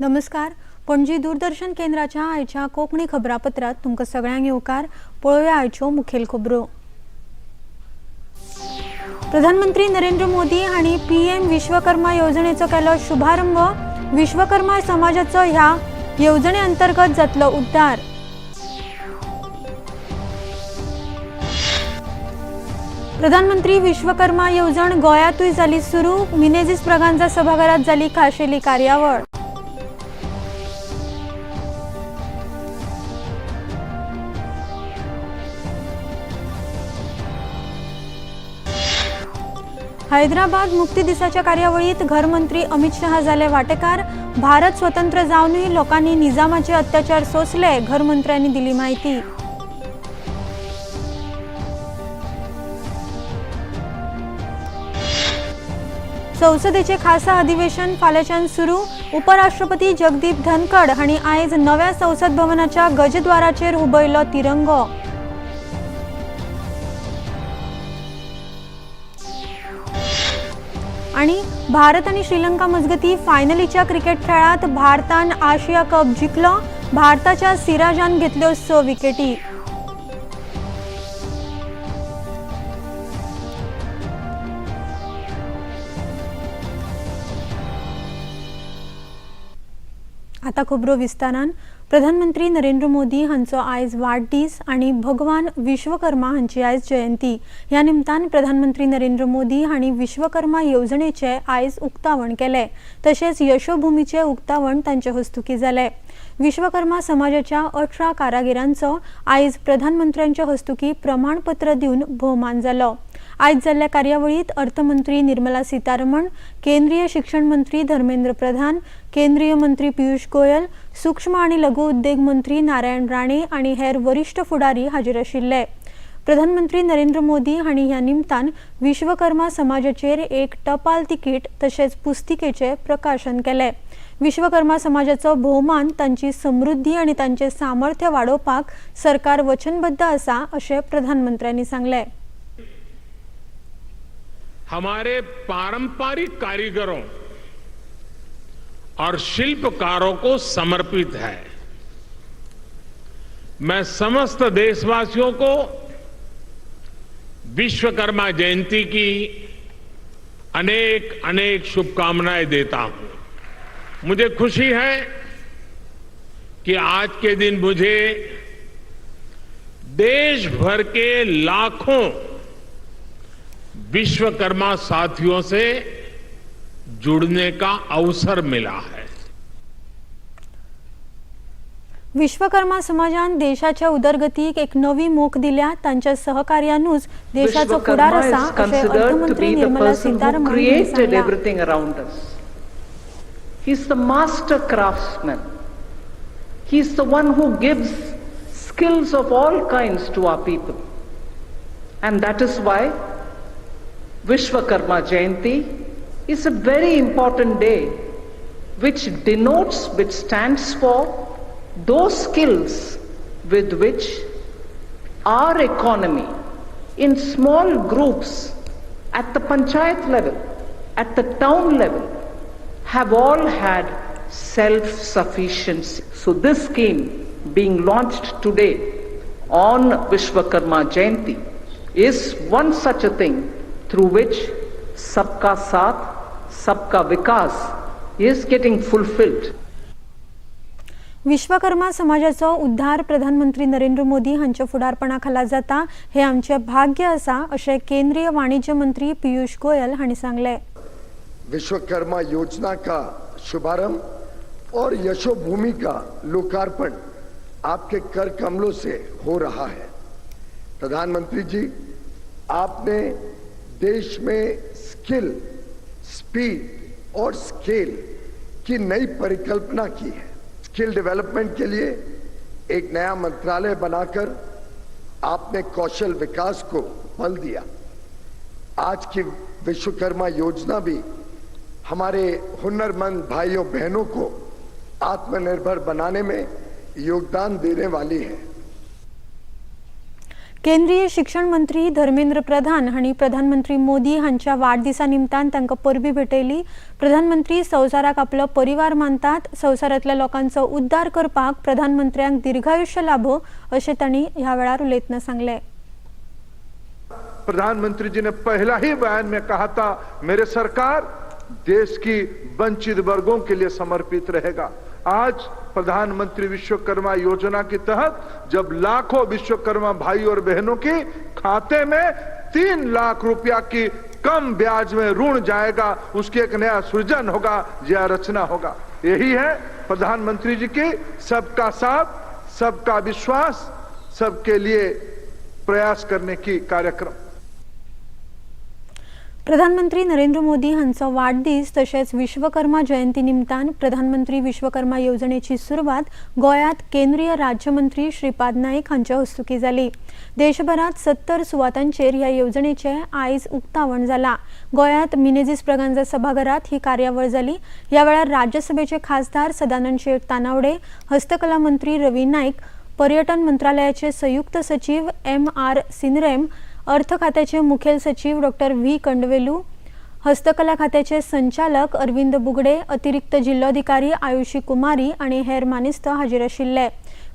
नमस्कार, पणजी दूरदर्शन केंद्राच्या आयच्या कोंकणी खबरापत्रात तुमकां सगळ्यांक येवकार. पळोवया आयच्यो मुखेल खबरो. प्रधानमंत्री नरेंद्र मोदी हांणी पीएम विश्वकर्मा येवजणेचो केलो शुभारंभ. विश्वकर्मा समाजाचो ह्या येवजणे अंतर्गत जातलो उद्धार. प्रधानमंत्री विश्वकर्मा येवजण गोंयांतूय जाली सुरू. मिनेझिस ब्रागांझा सभाघरात जाली खाशेली कार्यावळ. हैदराबाद मुक्ती दिसाच्या कार्यावळीत घरमंत्री अमित शहा जाले वाटेकार. भारत स्वतंत्र जावनूय लोकांनी निजामाचे अत्याचार सोंसले, घरमंत्र्यांनी दिली माहिती. संसदेचे खासा अधिवेशन फाल्याच्यान सुरू. उपराष्ट्रपती जगदीप धनखड हांणी आयज नव्या संसद भवनाच्या गजद्वाराचेर हुबयलो तिरंगो. आणि भारत आणि श्रीलंका मजगती फायनलीच्या क्रिकेट खेळात भारतान आशिया कप जिखलो. भारताच्या सिराजान घेतल्यो 6 विकेटी. आता खबरो विस्तारान. प्रधानमंत्री नरेंद्र मोदी हांचो आयज वाडदीस आनी भगवान विश्वकर्मा हांची आयज जयंती. ह्या निमतान प्रधानमंत्री नरेंद्र मोदी हांणी विश्वकर्मा येवजणेचें आयज उक्तावण केलें. तशेंच यशोभुमीचें उक्तावण तांचे हस्तुकीं जालें. विश्वकर्मा समाजाच्या 18 कारागिरांचो आयज प्रधानमंत्र्यांच्या हस्तुकीं प्रमाणपत्र दिवन भोवमान जालो. आयज जाल्ल्या कार्यावळीत अर्थमंत्री निर्मला सीतारमण, केंद्रीय शिक्षण मंत्री धर्मेंद्र प्रधान, केंद्रीय मंत्री पियुष गोयल, सूक्ष्म आनी लघु उद्देग मंत्री नारायण राणे आनी हेर वरिश्ठ फुडारी हाजीर आशिल्ले. प्रधानमंत्री नरेंद्र मोदी हांणी ह्या निमतान विश्वकर्मा समाजाचेर एक टपाल तिकीट तशेंच पुस्तिकेचें प्रकाशन केलें. विश्वकर्मा समाजाचो भोवमान, तांची समृद्धी आनी तांचें सामर्थ्य वाडोवपाक सरकार वचनबद्ध आसा अशें प्रधानमंत्र्यांनी सांगलें. हमारे पारंपरिक कारीगरों और शिल्पकारों को समर्पित है. मैं समस्त देशवासियों को विश्वकर्मा जयंती की अनेक अनेक शुभकामनाएं देता हूं. मुझे खुशी है कि आज के दिन मुझे देश भर के लाखों विश्वकर्मा साथियों से जुड़ने का अवसर मिला है. विश्वकर्मा समाजान देशाच्या उदरगतीक एक नवी मोख दिल्या. तांच्या सहकार्यानूच देशाचो फुडार Vishwakarma आसा is अशें considered to अर्थमंत्री be the Nirmala person who Sitharaman हांणी created सांगलां. everything around us. He's the master craftsman. He's the one who gives skills of all kinds to our people. And that is why Vishwakarma Jayanti is a very important day which denotes, which stands for those skills with which our economy in small groups at the panchayat level, at the town level, have all had self-sufficiency. So this scheme being launched today on Vishwakarma Jayanti is one such a thing through which Sabka Saath, Sabka Vikas is getting fulfilled. Vishwakarma समाजाचो उद्धार प्रधानमंत्री नरेंद्र मोदी हांच्या फुडारपणा खाला जाता हे आमचें भाग्य आसा अशें केंद्रीय वाणिज्य मंत्री पियुष गोयल हांणी सांगलें. विश्वकर्मा योजना का शुभारंभ और यशोभूमि का लोकार्पण आपके कर कमलों से हो रहा है. प्रधानमंत्री जी, आपने देश में स्किल, स्पीड और स्केल की नई परिकल्पना की है. स्किल डेवलपमेंट के लिए एक नया मंत्रालय बनाकर आपने कौशल विकास को बल दिया. आज की विश्वकर्मा योजना भी हमारे हुनरमंद भाइयों बहनों को आत्मनिर्भर बनाने में योगदान देने वाली है. केंद्रीय शिक्षण मंत्री धर्मेंद्र प्रधान हांणी प्रधानमंत्री मोदी हांच्या वाडदिसा निमतान तांकां परबीं भेटयली. प्रधानमंत्री संवसाराक आपलो परिवार मानतात. संवसारांतल्या लोकांचो उद्धार करपाक प्रधानमंत्र्यांक दीर्घायुष्य लाभो अशें तांणी ह्या वेळार उलयतना सांगलें. प्रधानमंत्री जी ने पहला ही बयान में कहा था, मेरे सरकार देश की वंचित वर्गों के लिए समर्पित रहेगा. आज प्रधानमंत्री विश्वकर्मा योजना के तहत जब लाखों विश्वकर्मा भाई और बहनों के खाते में 3 लाख रुपया की कम ब्याज में ऋण जाएगा, उसकी एक नया सृजन होगा या रचना होगा. यही है प्रधानमंत्री जी की सबका साथ, सबका विश्वास, सबके लिए प्रयास करने की कार्यक्रम. प्रधानमंत्री नरेंद्र मोदी हांचो वाडदीस तशेंच विश्वकर्मा जयंती निमतान प्रधानमंत्री विश्वकर्मा येवजणेची सुरवात गोंयांत केंद्रीय राज्यमंत्री श्रीपाद नायक हांच्या हस्तुकीं जाली. देशभरात 70 सुवातांचेर ह्या येवजणेचें आयज उक्तावण जालां. गोंयांत मिनेझीस ब्रागांझा सभाघरात ही कार्यावळ जाली. ह्या वेळार राज्यसभेचे खासदार सदानंद शेट तानावडे, हस्तकला मंत्री रवी नायक, पर्यटन मंत्रालयाचे संयुक्त सचीव एम आर सिनरेम, अर्थ खात्याचे मुखेल सचीव डॉक्टर व्ही कंडवेलू, हस्तकला खात्याचे संचालक अरविंद बुगडे, अतिरिक्त जिल्लोधिकारी आयुषी कुमारी आनी हेर मानेस्त हाजीर आशिल्ले.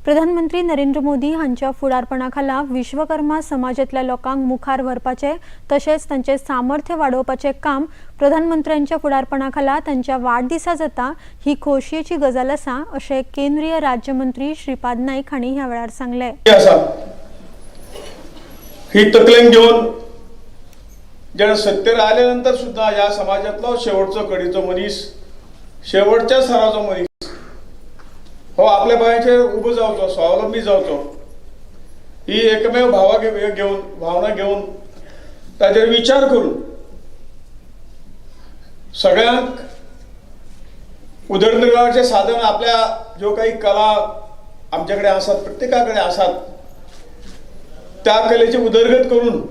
प्रधानमंत्री नरेंद्र मोदी हांच्या फुडारपणा खाला विश्वकर्मा समाजांतल्या लोकांक मुखार व्हरपाचें तशेंच तांचें सामर्थ्य वाडोवपाचें काम प्रधानमंत्र्यांच्या फुडारपणा खाला तांच्या वाडदिसा जाता, ही खोशयेची गजाल आसा, अशें केंद्रीय राज्यमंत्री श्रीपाद नायक हांणी ह्या वेळार सांगलें. आसा ही तकलेन घेवन जेन्ना सत्तेर आल्या नंतर सुद्दां ह्या समाजांतलो शेवटचो कडीचो मनीस, शेवटच्या स्तराचो मनीस हो आपल्या पांयाचेर उबो जावचो, स्वावलंबी जावचो, ही एकमेव भावा घेवन, भावना घेवन, ताचेर विचार करून सगळ्यांक उदरनिर्वाहाचें साधन, आपल्या ज्यो काही कला आमच्या कडेन आसात, प्रत्येका कडेन आसात, त्या कलेची उदरगत करून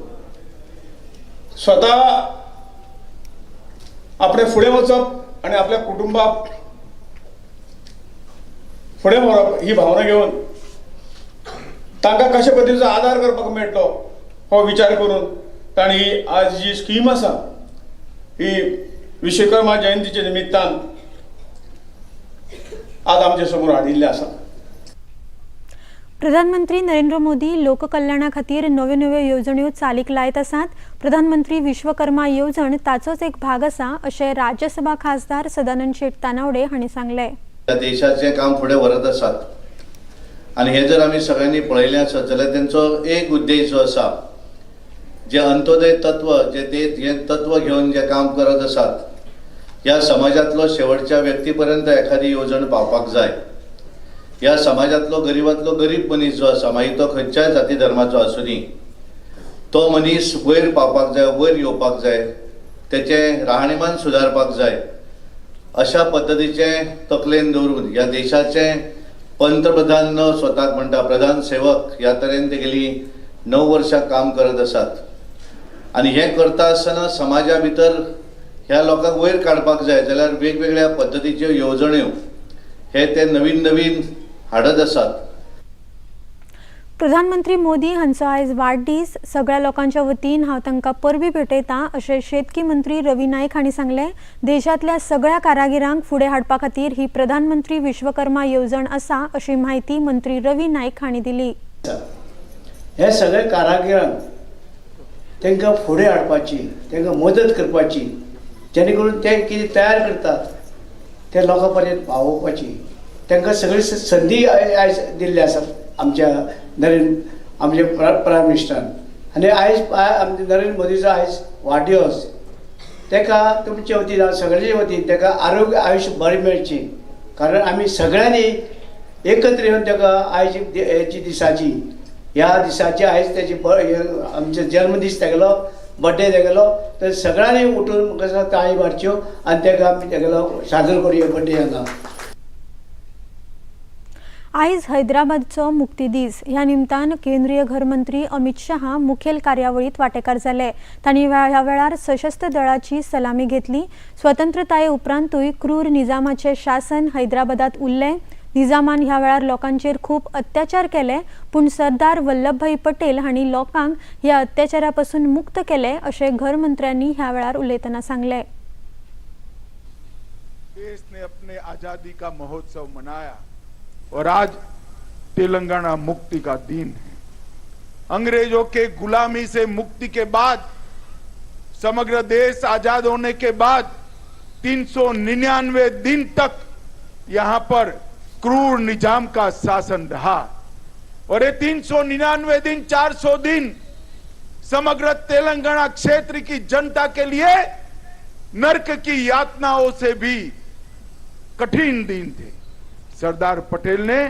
स्वता आपणे फुडें वचप आनी आपल्या कुटुंबाक फुडें व्हरप ही भावना घेवन, तांकां कशे पद्दतीचो आदार करपाक मेळटलो हो विचार करून तांणी ही आज जी स्कीम आसा, ही विश्वकर्मा जयंतीच्या निमित्तान आज आमच्या समोर हाडिल्ली आसा. प्रधानमंत्री नरेंद्र मोदी लोककल्याणा खातीर नव्यो नव्यो येवजण्यो चालीक लायत आसात. प्रधानमंत्री विश्वकर्मा येवजण ताचोच एक भाग आसा, अशें राज्यसभा खासदार सदानंद शेट तानावडे हांणी सांगलें. त्या देशाचें काम फुडें व्हरत आसात आनी हें जर आमी सगळ्यांनी पळयलें आसत जाल्यार तेंचो एक उद्देश जो आसा, जे अंत्योदय तत्व, जे ते हें तत्व घेवन जे काम करत आसात, ह्या समाजांतलो शेवटच्या व्यक्ती पर्यंत एखादी येवजण पावपाक जाय. ह्या समाजांतलो गरिबांतलो गरीब मनीस जो आसा, मागीर तो खंयच्याय जाती धर्माचो आसुनी, तो मनीस वयर पावपाक जाय, वयर येवपाक जाय, तेचें राहणीमान सुदारपाक जाय, अशा पद्दतीचें तकलेन दवरून ह्या देशाचे पंतप्रधान स्वताक म्हणटा प्रधान सेवक ह्या तरेन ते गेली 9 वर्सां काम करत आसात. आनी हें करता आसतना समाजा भितर ह्या लोकांक वयर काडपाक जाय जाल्यार वेगवेगळ्या पद्दतीच्यो येवजण्यो हे ते नवीन नवीन हाडत आसात. प्रधानमंत्री मोदी हांचो आयज वाडदीस. सगळ्या लोकांच्या वतीन हांव तांकां परबीं भेटयतां, अशें शेतकी मंत्री रवी नायक हांणी सांगलें. देशांतल्या सगळ्या कारागिरांक फुडें हाडपा खातीर ही प्रधानमंत्री विश्वकर्मा येवजण आसा, अशी म्हायती मंत्री रवी नायक हांणी दिली. हे सगळे कारागिरांक तांकां फुडें हाडपाची, तांकां मदत करपाची, जेणे करून ते कितें तयार करतात ते लोकां पर्यंत पावोवपाची तांकां सगळी संदी आयज दिल्ली आसा आमच्या नरेंद्र आमच्या प्रायम मिनिस्टरान. आनी आयज आमच्या नरेंद्र मोदीचो आयज वाडदिवस. ताका तुमचे वतीन, हांव सगळ्यांचे वतीन ताका आरोग्य, आयुश्य बरें मेळचें, कारण आमी सगळ्यांनी एकत्र येवन ताका आयज हेची दिसाची, ह्या दिसाची, आयज तेजी आमचो जल्मदीस तेगेलो, बड्डे तेगेलो, तर सगळ्यांनी उठून म्हाका दिसता ताळी मारच्यो आनी ताका आमी तेगेलो साजरो करुया बड्डे हांगा. आयज हैदराबादचो मुक्ती दीस. ह्या निमतान केंद्रीय घरमंत्री अमित शहा मुखेल कार्यावळीत वांटेकार जाले. तांणी ह्या वेळार सशस्त्र दळाची सलामी घेतली. स्वतंत्रताये उपरांतूय क्रूर निजामाचें शासन हैदराबादात उरलें. निजामान ह्या वेळार लोकांचेर खूब अत्याचार केले, पूण सरदार वल्लभभाई पटेल हांणी लोकांक ह्या अत्याचारा पसून मुक्त केले अशें घरमंत्र्यांनी ह्या वेळार उलयतना सांगलें. देश ने अपने आजादी का महोत्सव मनाया और आज तेलंगाना मुक्ति का दिन है. अंग्रेजों के गुलामी से मुक्ति के बाद, समग्र देश आजाद होने के बाद 399 दिन तक यहां पर क्रूर निजाम का शासन रहा और ये 399 दिन, 400 दिन समग्र तेलंगाना क्षेत्र की जनता के लिए नरक की यातनाओं से भी कठिन दिन थे. सरदार पटेल ने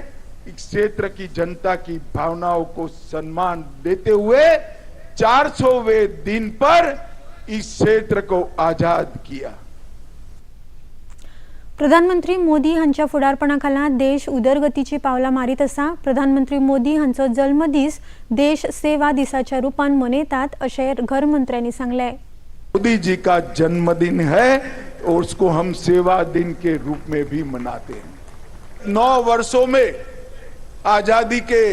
इस क्षेत्र की जनता की भावनाओं को सम्मान देते हुए 400वें दिन पर इस क्षेत्र को आजाद किया. प्रधानमंत्री मोदी हांच्या फुडारपणा खाला देश उदरगतीची पावलां मारीत आसा. प्रधानमंत्री मोदी हांचो जल्मदीस देश सेवा दिसाच्या रुपान मनयतात अशें घरमंत्र्यांनी सांगलें. मोदी जी का जन्मदिन है और उसको हम सेवा दिन के रूप में भी मनाते हैं. 9 वर्षों में आजादी के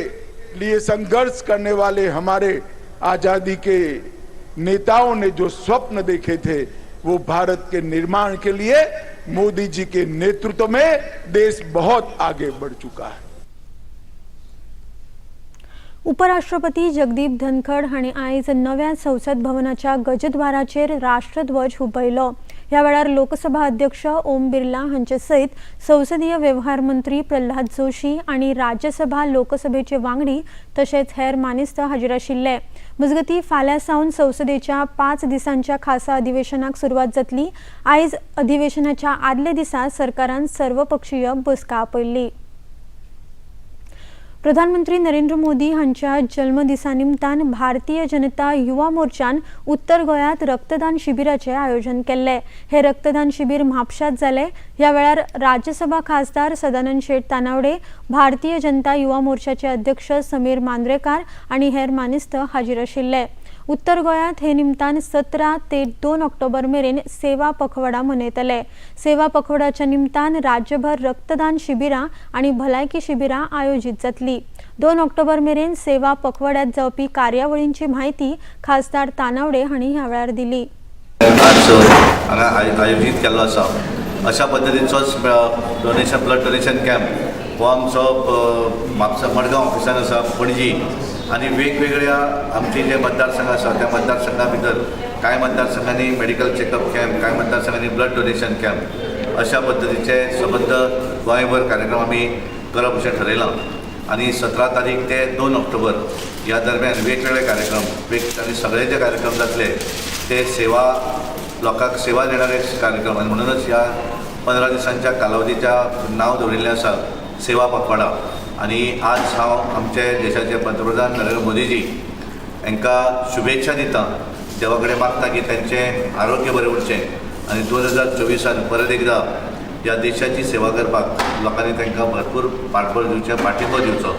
लिए संघर्ष करने वाले हमारे आजादी के नेताओं ने जो स्वप्न देखे थे, वो भारत के निर्माण के लिए मोदी जी के नेतृत्व में देश बहुत आगे बढ़ चुका है. उपराष्ट्रपती जगदीप धनखड हांणी आयज नव्या संसद भवनाच्या गजद्वाराचेर राष्ट्रध्वज हुबयलो. ह्या वेळार लोकसभा अध्यक्ष ओम बिर्ला हांचे सयत संसदीय वेव्हार मंत्री प्रल्हाद जोशी आनी राज्यसभा लोकसभेचे वांगडी तशेंच हेर मानेस्त हाजीर आशिल्ले. मजगतीं, फाल्यां सावन संसदेच्या 5 दिसांच्या खासा अधिवेशनाक सुरवात जातली. आयज अधिवेशनाच्या आदल्या दिसा सरकारान सर्वपक्षीय बसका आपयल्ली. प्रधानमंत्री नरेंद्र मोदी हांच्या जल्मदिसा निमतान भारतीय जनता युवा मोर्चान उत्तर गोंयांत रक्तदान शिबिराचें आयोजन केल्लें. हें रक्तदान शिबीर म्हापशांत जालें. ह्या वेळार राज्यसभा खासदार सदानंद शेट तानावडे, भारतीय जनता युवा मोर्चाचे अध्यक्ष समीर मांद्रेकार आनी हेर मानेस्त हाजीर आशिल्ले. उत्तर गोंयांत हे निमतान 17 ते 2 ऑक्टोबर मेरेन सेवा पखवाडा मनयतले. सेवा पखवाडाच्या निमतान राज्यभर रक्तदान शिबिरां आनी भलायकी शिबिरां आयोजीत जातली. 2 ऑक्टोबर मेरेन सेवा पखवाड्यात जावपी कार्यावळींची म्हायती खासदार तानावडे हांणी ह्या वेळार दिली. आज हांगा आयोजीत केल्लो आसा. अशा पद्दतीचोच डोनेशन, ब्लड डोनेशन कॅम्प हो आमचो म्हापसा, मडगांव ऑफिसान आसा, पणजी आनी वेगवेगळ्या आमचे जे मतदारसंघ आसा, त्या मतदारसंघा भितर कांय मतदारसंघांनी मेडिकल चॅकअप कॅम्प, कांय मतदारसंघांनी ब्लड डोनेशन कॅम्प, अशा पद्दतीचे सबंद गोंयभर कार्यक्रम आमी करप अशें ठरयलां आनी 17 तारीख ते 2 ऑक्टोबर ह्या दरम्यान वेगवेगळे कार्यक्रम आनी सगळे जे कार्यक्रम जातले ते सेवा, लोकांक सेवा देणारे कार्यक्रम. आनी म्हणूनच ह्या 15 दिसांच्या कालावधीच्या नांव दवरिल्लें आसा सेवा पखवाडा. आनी आज हांव आमचे देशाचे पंतप्रधान नरेंद्र मोदीजी हांकां शुभेच्छा दिता. देवा कडेन मागता की तांचें आरोग्य बरें उरचें आनी 2024ान परत एकदां ह्या देशाची सेवा करपाक लोकांनी तांकां भरपूर पाठबळ दिवचें, पाठिंबो दिवचो.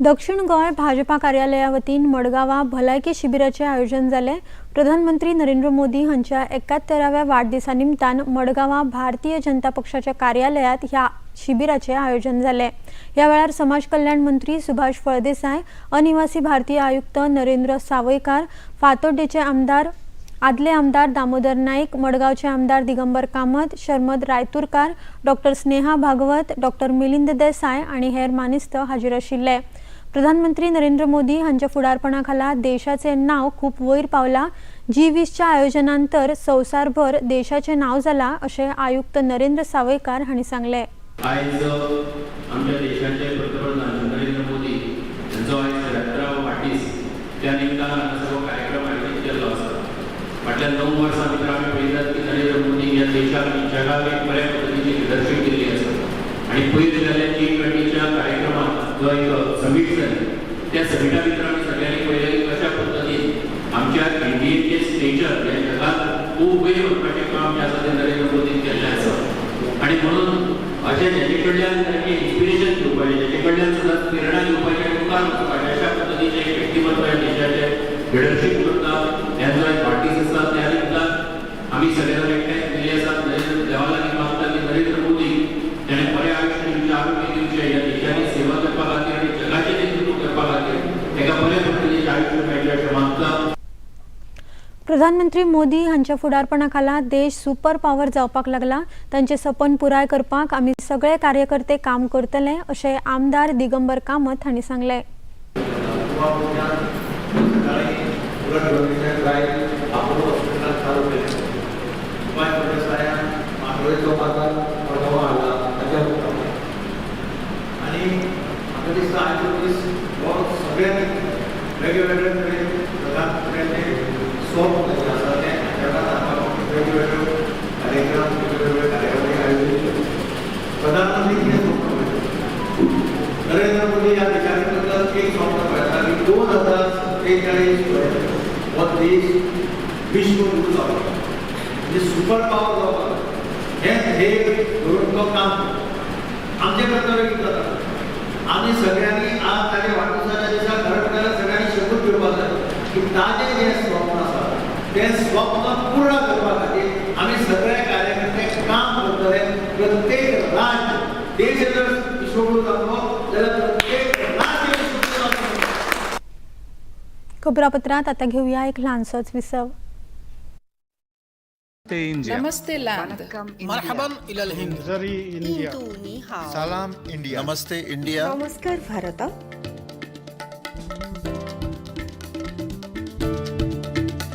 दक्षिण गोंय भाजपा कार्यालया वतीन मडगांवां भलायकी शिबिराचें आयोजन जालें. प्रधानमंत्री नरेंद्र मोदी हांच्या 71व्या वाडदिसा निमतान मडगांवां भारतीय जनता पक्षाच्या कार्यालयांत ह्या शिबिराचें आयोजन जालें. ह्या वेळार समाज कल्याण मंत्री सुभाष फळदेसाय, अनिवासी भारतीय आयुक्त नरेंद्र सावयकार, फातोड्डेचे आमदार, आदले आमदार दामोदर नाईक, मडगांवचे आमदार दिगंबर कामत, शर्मद रायतुरकार, डॉक्टर स्नेहा भागवत, डॉक्टर मिलिंद देसाय आनी हेर मानेस्त हाजीर आशिल्ले. प्रधानमंत्री नरेंद्र मोदी हांच्या फुडारपणा खाला देशाचे नाव खूब वयर पावला. जी20च्या आयोजनांतर संवसारभर देशाचें नांव जाला अशें आयुक्त नरेंद्र सावयकार हांणी सांगलें. आयज आमच्या देशाचे पंतप्रधान नरेंद्र मोदी हांचो आयज 73वो वाडदीस. त्या निमतान हांगासर हो कार्यक्रम आयोजीत केल्लो आसा. फाटल्या 9 वर्सां भितर आमी पळयतात की नरेंद्र मोदी ह्या देशाक आनी जगाक एक बऱ्या पद्दतीची लिडरशीप दिल्ली आसा आनी पयर जाल्ल्या जी20च्या कार्यक्रमात जो एक समीट जाली, त्या समिटा भितर आमी सगळ्यांनी पळयलें की कशा पद्दतीन आमच्या इंडियेचें स्टेचर हें जगात खूब वयर वचपाचें काम जें आसा तें नरेंद्र मोदीन केल्लें आसा. आनी म्हणून अशें ज्याचे कडल्यान सारकें इन्स्पिरेशन घेवपाचें, ज्याचे कडल्यान सदांच प्रेरणा घेवपाचें आनी मुखार वचपाचें, अशा पद्दतीचें एक व्यक्तिमत्व ह्या देशाचें लिडरशीप करता, त्यांचो एक वाडदीस आसा. त्या निमतान आमी सगळे जाण एकठांय केल्ले आसात. नरेंद्र देवा लागीं मागता की नरेंद्र मोदी ताणें बरें आयुश्य दिवचें, आरोग्य दिवचें, ह्या देशाची सेवा करपा खातीर आनी जगाचें नेतृत्व करपा खातीर ताका बरें पद्दतीचें आयुश्य मेळचें अशें मागता. प्रधानमंत्री मोदी हांच्या फुडारपणा खाला देश सुपर पावर जावपाक लागला. तांचे सपन पुराय करपाक आमी सगळे कार्यकर्ते काम करतले अशें आमदार दिगंबर कामत हांणी सांगलें. नरेंद्र मोदी ह्या देशाचे बद्दल एक स्वप्न पळयता की 2043 हो देश विश्वगुरू जावपाक, म्हणजे सुपर पावर जावपाक हें ध्येय धरून तो काम करता. आमचें कर्तव्य कितें जाता, आमी सगळ्यांनी आज ताच्या वाडदिसाच्या दिसा खरें म्हणल्यार सगळ्यांनी शपूत घेवपाक जाय की ताजें जें स्वप्न आसा तें स्वप्न पूर्ण करपा खातीर आमी सगळे कार्यकर्ते काम करतले. प्रत्येक राज्य देश जर विश्वगुरू जातलो जाल्यार प्रत्येक राज्य विश्वगुरू जातलो. खबरापत्रांत आता घेवया एक ल्हानसोच विसव. नमस्ते लैंड. मरहबन इलल हिंद. सलाम इंडिया. नमस्ते इंडिया. नमस्कार भारत.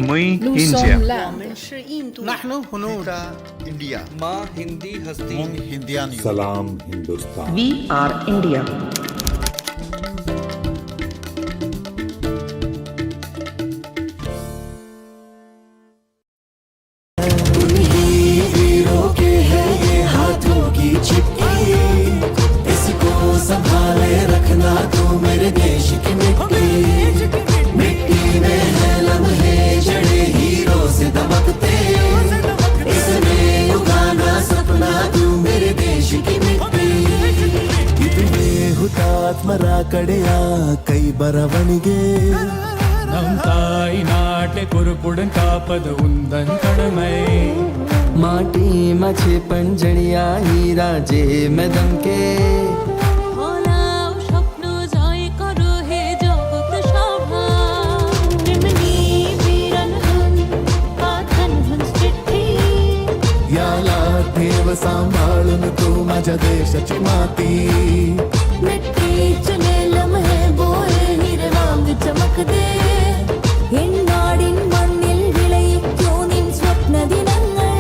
मुई नहनु हुनूद. इंडिया. माँ हिंदी हस्ती. मुंग हिंदियान. सलाम हिंदुस्तान. We are India. इसको संभाले रखना तू मेरे देश की मिट्टी. मिट्टी में है लम्हे जड़े हीरो से दमकते. इसमें उगाना सपना तू मेरे देश की मिट्टी. ಇದುವೇ ಹುತಾತ್ಮರ ಕಡೆಯ ಕೈ ಬರವಣಿಗೆ. நம் தாய் நாட்டை பொறுப்புடன் காப்பது உந்தன் கடமை. माटी मछे पंजड़िया हीरा जे में दमके. স্বপ্ন জয় করো হে জগৎ সভা. তেমনি বীরন হন পাথন হন চিঠ্ঠি. याला ठेव सांभाळून तू माझ्या देशाची माती. मिट्टी चले लम्हे बोए हीरे वांग चमक दे. എന്നാടിൻ മണ്ണിൽ വിളയിക്കൂ നിൻ സ്വപ്ന ദിനങ്ങൾ.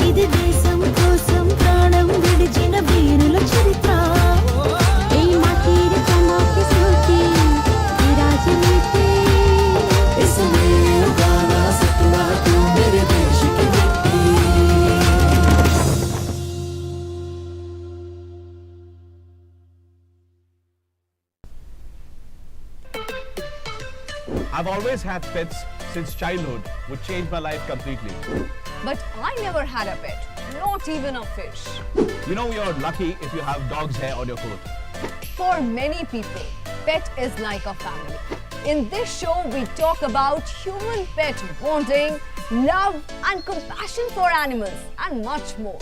ఇది దేశం కోసం ప్రాణం విడిచిన వీరుల చరిత్ర. এই মাটির চমকে স্মৃতি এই রাজনীতি. इसमें उगाना सपना तू मेरे देश की मिट्टी. I've always had pets since childhood, which changed my life completely. But I never had a pet, not even a fish. You know, you're lucky if you have dog's hair on your coat. For many people, pet is like a family. In this show, we talk about human pet bonding, love and compassion for animals, and much more.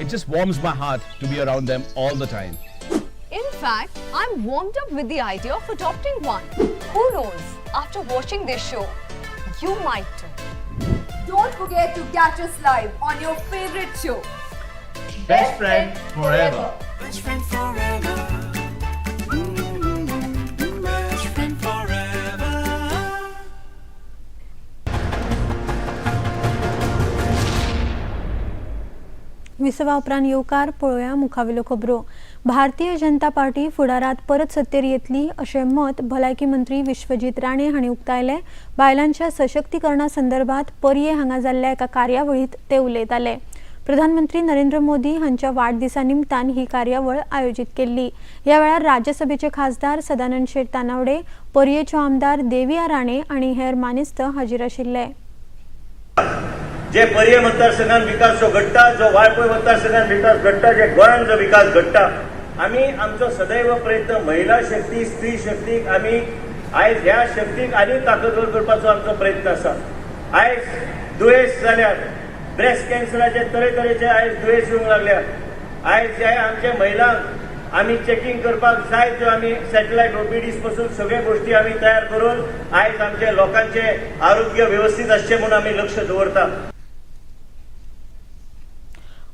It just warms my heart to be around them all the time. In fact, I'm warmed up with the idea of adopting one. Who knows, after watching this show, you might too. Don't forget to catch us live on your favorite show, Best Friend Forever. Best friend forever. Best friend forever. विसवा उपरांत येवकार. पळोवया मुखावेल्यो खबरो. Bharatiya Janata party फुडारात परत सत्तेर येतली अशें मत भलायकी मंत्री विश्वजीत राणे हांणी उक्तायलें. बायलांच्या सशक्तीकरणा संदर्भात पर्ये हांगा जाल्ल्या एका कार्यावळींत ते उलयताले. प्रधानमंत्री नरेंद्र मोदी हांच्या वाडदिसा निमतान ही कार्यावळ आयोजीत केल्ली. ह्या वेळार राज्यसभेचे खासदार सदानंद शेट तानावडे, पर्येच्यो आमदार देविया राणे आनी हेर मानेस्त हाजीर आशिल्ले. जे पर्ये मतदारसंघात विकास जो घडटा, जो वाळपय मतदारसंघात विकास घडटा, जे गोंयांत जो विकास घडटा, आमी आमचो सदैव प्रयत्न महिला शक्ती, स्त्री शक्तीक आमी आयज ह्या शक्तीक आनी ताकदवर करपाचो आमचो प्रयत्न आसा. आयज दुयेंस जाल्यात, ब्रेस्ट कॅन्सराचे तरेतरेचे आयज दुयेंस येवंक लागल्या. आयज हे आमच्या महिलांक आमी चॅकिंग करपाक जाय त्यो आमी सॅटेलायट ओपीडीज पासून सगळे गोष्टी आमी तयार करून आयज आमच्या लोकांचे आरोग्य व्यवस्थित आसचें म्हणून आमी लक्ष दवरता.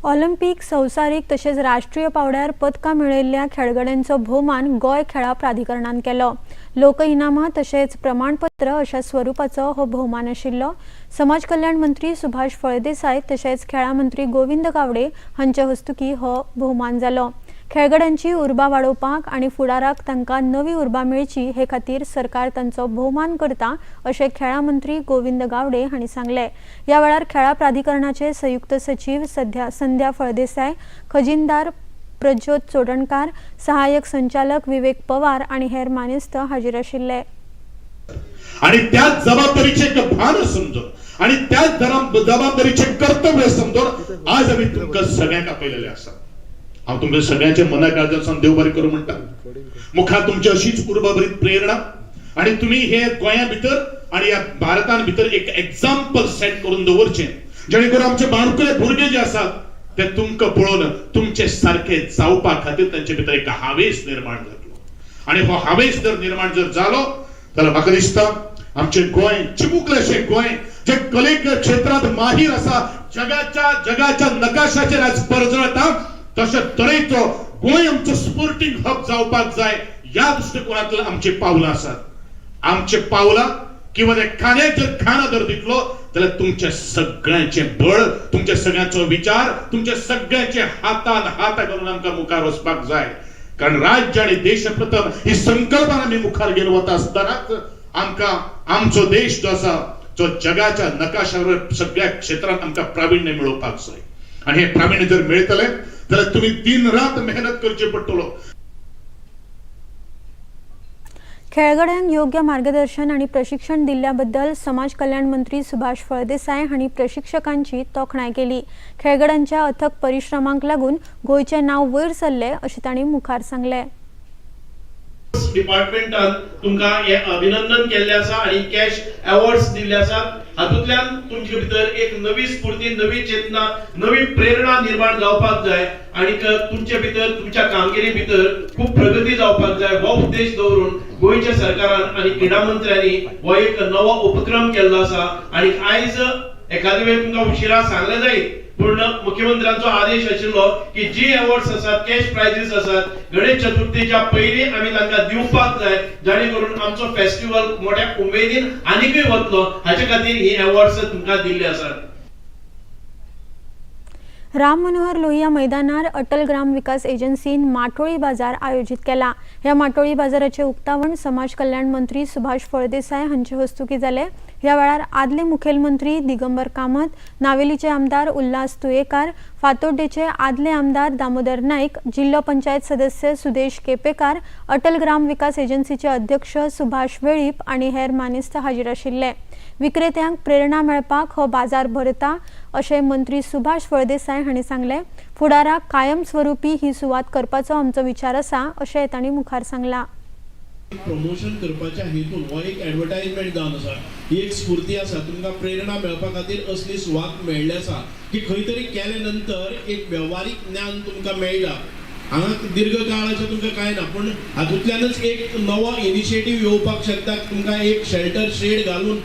ऑलिम्पिक, संवसारीक तशेंच राष्ट्रीय पावड्यार पदकां मेळयल्ल्या खेळगड्यांचो भोवमान गोंय खेळां प्राधिकरणान केलो. लोक इनामां तशेंच प्रमाणपत्र अशा स्वरुपाचो हो भोवमान आशिल्लो. समाज कल्याण मंत्री सुभाष फळदेसाय तशेंच खेळां मंत्री गोविंद गावडे हांचे हस्तुकीं हो भोवमान जालो. खेळगड्यांची उर्बा वाडोवपाक आनी फुडाराक तांकां नवी उर्बा मेळची हे खातीर सरकार तांचो भोवमान करता अशें खेळां मंत्री गोविंद गावडे हांणी सांगलें. ह्या वेळार खेळां प्राधिकरणाचे संयुक्त सचीव संध्या फळदेसाय, खजिनदार प्रज्योत चोडणकार, सहाय्यक संचालक विवेक पवार आनी हेर मानेस्त हाजीर आशिल्ले. आणि त्याच जबाबदारीचे एक भान समजून आणि त्याच जबाबदारीचे कर्तव्य समजून आज आमी तुमकां सगळ्यांक आपयलेले आसा. हांव तुमच्या सगळ्यांचे मना काळजासान देव बरें करूं म्हणटा. मुखार तुमची अशीच उर्बा भरीत प्रेरणा आणि तुम्ही हे गोंया भितर आणि ह्या भारतान भितर एक एग्जाम्पल सेट करून दवरचें, जेणे करून आमचे बारकुले भुरगे जे आसात ते तुमकां पळोवन तुमचे सारखे जावपा खातीर तांचे भितर एक हावेस निर्माण जातलो. आणि हो हावेस जर निर्माण जर जालो जाल्यार म्हाका दिसता आमचे गोंय चिमुकलेशें गोंय जे कले क्षेत्रांत माहीर आसा, जगाच्या जगाच्या नकाशाचेर आज परजळटा, तशे तरेचो गोंय आमचो स्पोर्टींग हब जावपाक जाय. ह्या दृश्टिकोनांतल्यान आमची पावलां आसात. आमचे पावलां किंवा त्या खांद्याक जर खांदो जर दितलो जाल्यार तुमच्या सगळ्यांचें बळ, तुमच्या सगळ्यांचो विचार, तुमच्या सगळ्यांचे हातान हात घालून आमकां मुखार वचपाक जाय. कारण राज्य आनी देश प्रथम ही संकल्पना आमी मुखार घेवन वता आसतनाच आमकां आमचो देश जो आसा जो जगाच्या नकाशावर सगळ्या क्षेत्रांत आमकां प्राविण्य मेळोवपाक जाय. आनी हें प्राविण्य जर मेळटलें जाल्यार तुमी दिन रात मेहनत करची पडटलो. खेळगड्यांक योग्य मार्गदर्शन आनी प्रशिक्षण दिल्ल्या बद्दल समाज कल्याण मंत्री सुभाष फळदेसाय हांणी प्रशिक्षकांची तोखणाय केली. खेळगड्यांच्या अथक परिश्रमांक लागून गोंयचें नांव वयर सरलें अशें तांणी मुखार सांगलें. डिपार्टमेंटान तुमकां हे अभिनंदन केल्ले आसा आनी कॅश अवॉर्ड्स दिल्ले आसात. हातूंतल्यान तुमचे भितर एक नवी स्फूर्ती, नवी चेतना, नवी प्रेरणा निर्माण जावपाक जाय आनी तुमचे भितर, तुमच्या कामगिरी भितर खूब प्रगती जावपाक जाय. हो उद्देश दवरून गोंयच्या सरकारान आनी क्रीडा मंत्र्यांनी हो एक नवो उपक्रम केल्लो आसा. आनी आयज एखादे वेळ तुमकां उशिरा सांगलें जायत, पूण मुख्यमंत्र्यांचो आदेश आशिल्लो की जी अवॉर्ड्स आसात, कॅश प्रायजीस आसात, गणेश चतुर्थीच्या पयलीं आमी तांकां दिवपाक जाय, जाणे करून आमचो फेस्टिवल मोठ्या उमेदीन आनीकय वतलो. हाचे खातीर ही अवॉर्ड्स तुमकां दिल्ले आसात. राम मनोहर लोहिया मैदानार अटल ग्राम विकास एजन्सीन माटोळी बाजार आयोजीत केला. ह्या माटोळी बाजाराचे उक्तावण समाज कल्याण मंत्री सुभाष फळदेसाय हांचे हस्तुकीं जालें. ह्या वेळार आदले मुखेलमंत्री दिगंबर कामत, नावेलीचे आमदार उल्हास तुयेकार, फातोड्डेचे आदले आमदार दामोदर नाईक, जिल्लो पंचायत सदस्य सुदेश केपेकार, अटल ग्राम विकास एजन्सीचे अध्यक्ष सुभाष वेळीप आनी हेर मानेस्त हाजीर आशिल्ले. विक्रेत्यांक प्रेरणा मेळपाक हो बाजार भरता अशें मंत्री सुभाष फळदेसाय हांणी सांगलें. फुडाराक कायमस्वरूपी ही सुवात करपाचो आमचो विचार आसा अशें तांणी मुखार सांगलां. प्रमोशन करपाच्या हेतून हो एक एडवर्टायजमेंट जावन आसा. ही एक स्फूर्ती आसा, तुमकां प्रेरणा मेळपा खातीर असली सुवात मेळ्ळी आसा की खंय तरी केले नंतर एक वेव्हारीक ज्ञान तुमकां मेळटा. हांगा दीर्घकाळ अशें तुमकां कांय ना, पूण हातूंतल्यानच एक नवो इनिशिएटीव येवपाक शकता. तुमकां एक शेल्टर शेड घालून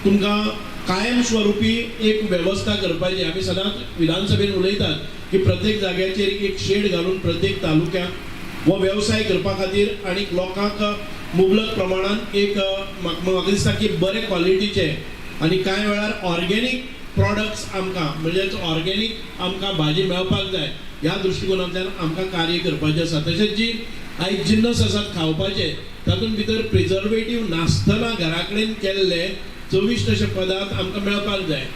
तुमकां कायम स्वरुपी एक वेवस्था करपाची. आमी सदांच विधानसभेन उलयतात की प्रत्येक जाग्याचेर एक शेड घालून प्रत्येक तालुक्याक हो वेवसाय करपा खातीर आनी लोकांक मुबलक प्रमाणान एक म्हाका दिसता की बरे क्वॉलिटीचे आनी कांय वेळार ऑर्गेनीक प्रॉडक्ट्स आमकां, म्हणजेच ऑर्गेनीक आमकां भाजी मेळपाक जाय. ह्या दृश्टिकोनांतल्यान आमकां कार्य करपाचें आसा. तशेंच जी आयज जिन्नस आसात खावपाचे, तातूंत भितर प्रिजर्वेटीव नासतना घरा कडेन केल्ले चविश्ट अशे पदार्थ आमकां मेळपाक जाय.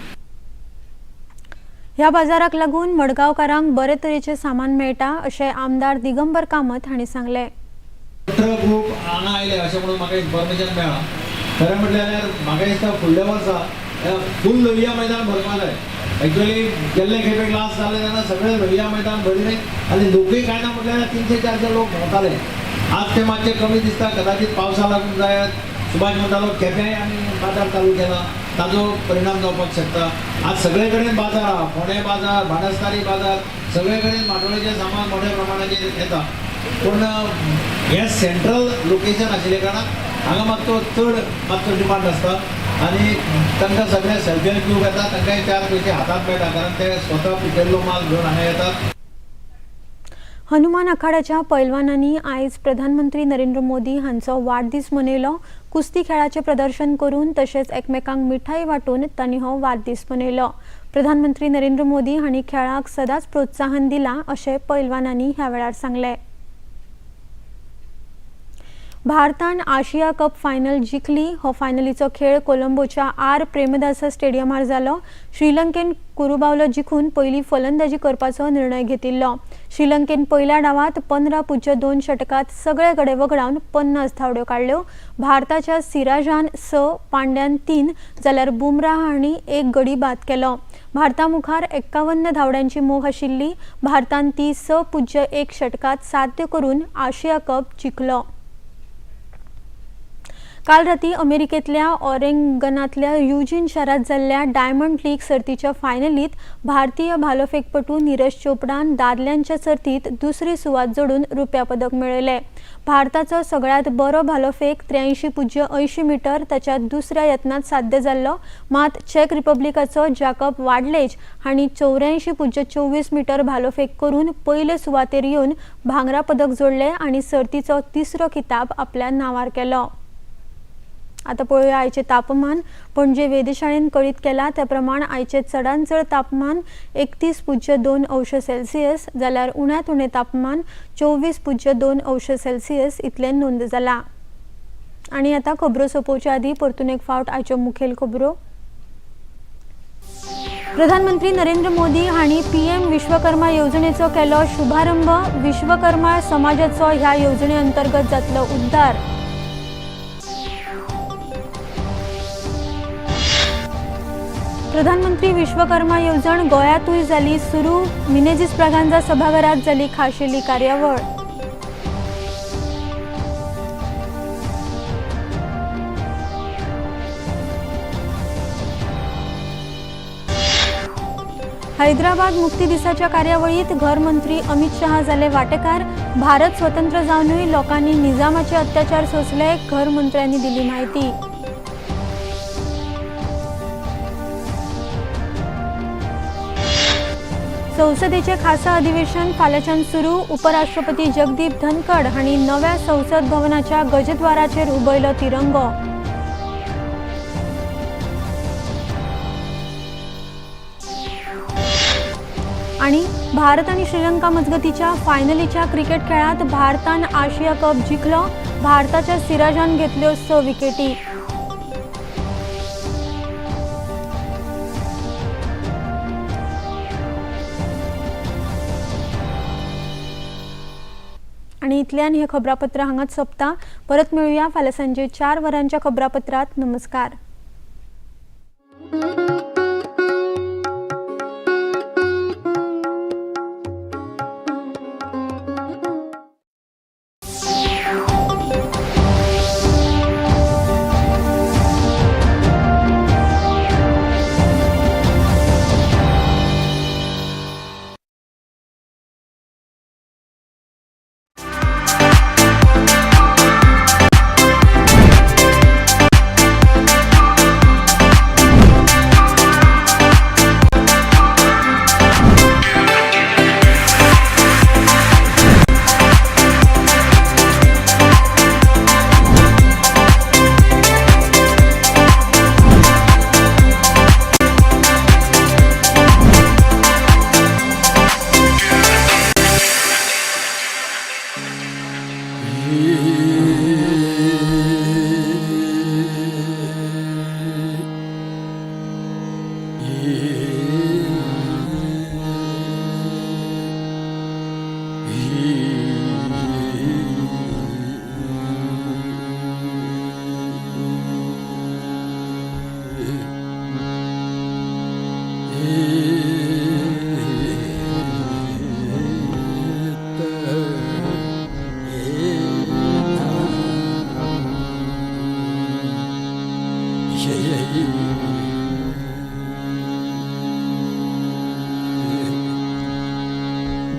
ह्या बाजाराक लागून मडगांवकारांक बरे तरेचें सामान मेळटा अशें आमदार दिगंबर कामत हांणी सांगलें. ट्रक ग्रूप हांगा आयले अशें म्हणून म्हाका इन्फॉर्मेशन मेळ्ळां. खरें म्हटल्यार म्हाका दिसता फुडल्या वर्सा फूल लोहिया मैदान भरपा जाय. एक्चुअली गेल्ले खेपेक लास्ट जालें तेन्ना सगळें लोहिया मैदान भरिल्लें आनी लोकूय कांय ना म्हटल्यार 300-400 लोक भोंवताले. आज ते मातशे कमी दिसता, कदाचित पावसा लागून जायत. सुभाष म्हणटालो केपेंय आमी बाजार चालू केला, ताजो परिणाम जावपाक शकता. आज सगळे कडेन बाजार आहा, फोंडें बाजार, बाणस्तारी बाजार, सगळे कडेन माटोळेचें सामान मोठ्या प्रमाणाचेर येता. पूण हें सेंट्रल लोकेशन आशिल्ल्या कारणान हांगा मातसो चड मातसो डिमांड आसता आनी तांकां सगळे सेल्फ हेल्प ग्रूप येता, तांकांय 4 पयशे हातांत मेळटा, कारण ते स्वता पिकयल्लो माल घेवन हांगा येतात. हनुमान आखाड्याच्या पैलवानांनी आयज प्रधानमंत्री नरेंद्र मोदी हांचो वाडदीस मनयलो. कुस्ती खेळाचें प्रदर्शन करून तशेंच एकमेकांक मिठाई वांटून तांणी हो वाडदीस मनयलो. प्रधानमंत्री नरेंद्र मोदी हांणी खेळाक सदांच प्रोत्साहन दिलां अशें पैलवानांनी ह्या वेळार सांगलें. भारतान आशिया कप फायनल जिखली. हो फायनलीचो खेळ कोलंबोच्या आर प्रेमदासा स्टेडियमार जालो. श्रीलंकेन कुरुबावलो जिखून पयली फलंदाजी करपाचो निर्णय घेतिल्लो. श्रीलंकेन पयल्या डावात 15.2 षटकात सगळे गडे वगडावन 50 धांवड्यो काडल्यो. भारताच्या सिराजान 6, पांड्यान 3 जाल्यार बुमराह हांणी 1 गडी बाद केलो. भारता मुखार 51 धांवड्यांची मोख आशिल्ली. भारतान ती 6.1 षटकात साध्य करून आशिया कप जिखलो. काल राती अमेरिकेतल्या ऑरेगनांतल्या युजीन शारांत जाल्ल्या डायमंड लीग सर्तीच्या फायनलीत भारतीय भालोफेकपटू नीरज चोपडान दादल्यांच्या सर्तीत दुसरी सुवात जोडून रुप्या पदक मेळयलें. भारताचो सगळ्यांत बरो भालोफेक 83.80 मीटर ताच्या दुसऱ्या यत्नांत साध्य जाल्लो. मात चेक रिपब्लिकाचो जाकब वाडलेज हांणी 84.24 मीटर भालोफेक करून पयले सुवातेर येवन भांगरा पदक जोडलें आनी सर्तीचो तिसरो किताब आपल्या नांवार केलो. आता पळोवया आयचें तापमान. पणजे वेधशाळेन कळीत केलां त्या प्रमाण आयचें चडांत चड तापमान 31.2 अंश सेल्सियस जाल्यार उण्यांत उणें तापमान 24.2 अंश सेल्सियस इतलें नोंद जालां. आनी आतां खबरो सोंपोवच्या आदीं परतून एक फावट आयच्यो मुखेल खबरो. प्रधानमंत्री नरेंद्र मोदी हांणी पीएम विश्वकर्मा येवजणेचो केलो शुभारंभ. विश्वकर्मा समाजाचो ह्या येवजणे अंतर्गत जातलो उद्धार. प्रधानमंत्री विश्वकर्मा येवजण गोंयांतूय जाली सुरू. मिनेझीस ब्रागांझा सभाघरात जाली खाशेली कार्यावळ. हैदराबाद मुक्ती दिसाच्या कार्यावळीत घरमंत्री अमित शहा जाले वाटेकार. भारत स्वतंत्र जावनूय लोकांनी निजामाचे अत्याचार सोंसले, घरमंत्र्यांनी दिली माहिती. संसदेचे खासा अधिवेशन फाल्याच्यान सुरू. उपराष्ट्रपती जगदीप धनखड हांणी नव्या संसद भवनाच्या गजद्वाराचेर उबयलो तिरंगो. आनी भारत आनी श्रीलंका मजगतीच्या फायनलीच्या क्रिकेट खेळांत भारतान आशिया कप जिखलो. भारताच्या सिराजान घेतल्यो 6 विकेटी. आनी इतल्यान हे खबरापत्र हांगाच सोंपता. परत मेळुया फाल्यां सांजे 4 वरांच्या खबरापत्रात. नमस्कार.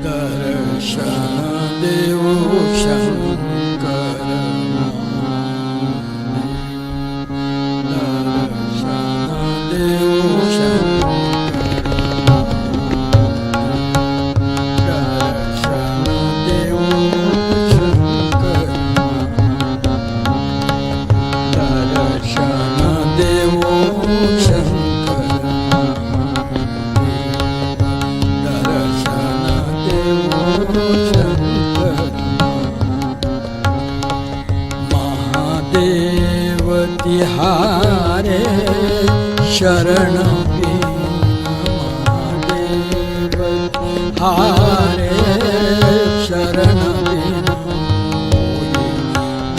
दर्शन देवो शंकर दर्शन देवो शंकर दर्शन देवो शंकर दर्शन देवो शंकर दर्शन देवो शंकर महादेव तिहारे शरण महादेव तिहारे शरण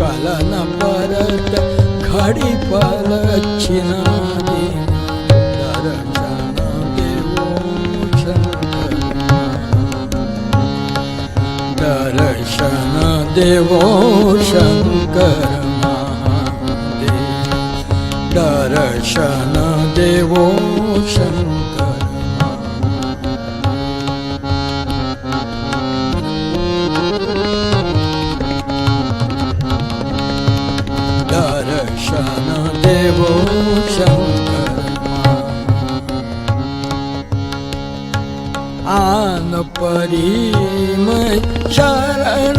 कलन परत घडी पल छिना दर्शन देवो शंकर दर्शन देवो शंकर महादेव दर्शन देवो शंकर दर्शन देवो शंकर आन परी मैं शरण।